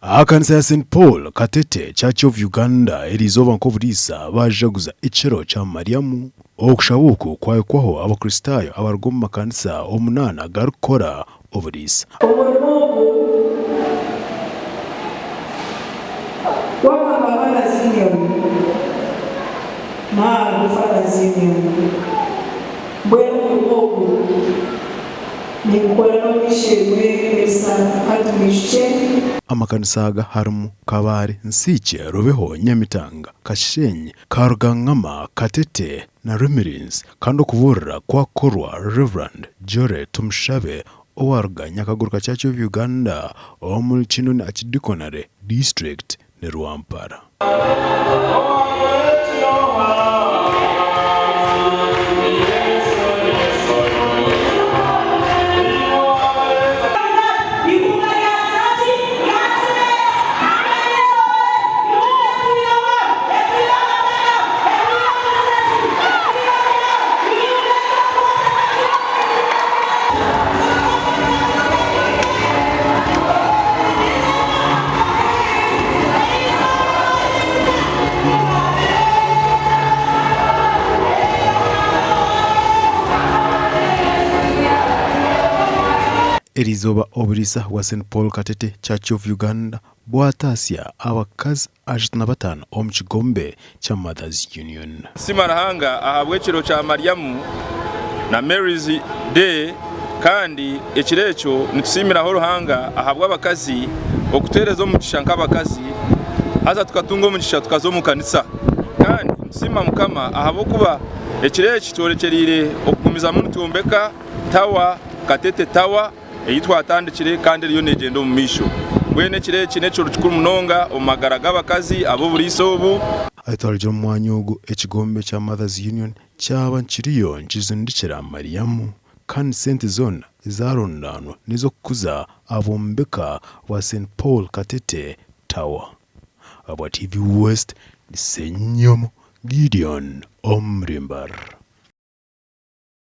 Aha kanisa ya St Paul Katete Church of Uganda eriizooba nk'oburiisa baajaguza ekiro kya Mariamu. Okushaba oku kwahikwaho Abakristaayo abaruga omu makanisa omunaana agarikukora oburiisa. Omurimo ogu gw'Akamba Mothers Union n'Aharugu Fathers Union. Mbwenu omurimo ogu ningukora n'ow'eishe-emwe Elsa Katumwijukye. Amakanisa aga harimu, Kabale, Nsiikye, Rubeho, Nyamitanga, Kashenyi, Karugangama, Katete na Rwemirinzi kandi okubuurira kwakorwa Rev. Jory Tumushabe owaruga Nyakaguruka Church of Uganda omuri Kinoni Archdeaconry District ni Rwampara. Eriizooba oburiisa bwa St Paul Katete Church of Uganda bwataasya abakazi 35 omu kigombe kya Mothers Union. Nsiima Ruhanga ahabw'ekiro kya Mariamu na Mary's Day kandi ekiro ekyo nitusiimiraho Ruhanga ahabw'abakazi okutuheereza omugisha nk'abakazi haza tukatunga omugisha tukaza omu kanisa kandi nitusiima Mukama ahabw'okuba ekiro eki tworekyereire okugumizamu nitwombeka tawa Katete Tower ei twatandikire kandi eriyo neegyenda omu maisho. Mbwenu ekiro eki n'ekiro kikuru munonga omu magara g'abakazi ab'oburiisa obu. Ahu twarugire omu mwanya ogu, ekigombe kya Mothers Union kyaba kiriyo nikizindikira Mariamu kandi sente zoona ezarundaanwa n'ez'okukuza abombeka bwa St Paul Katete Tower. Ahabwa TV West, ni Ssenyomo Gideon Omurimbara.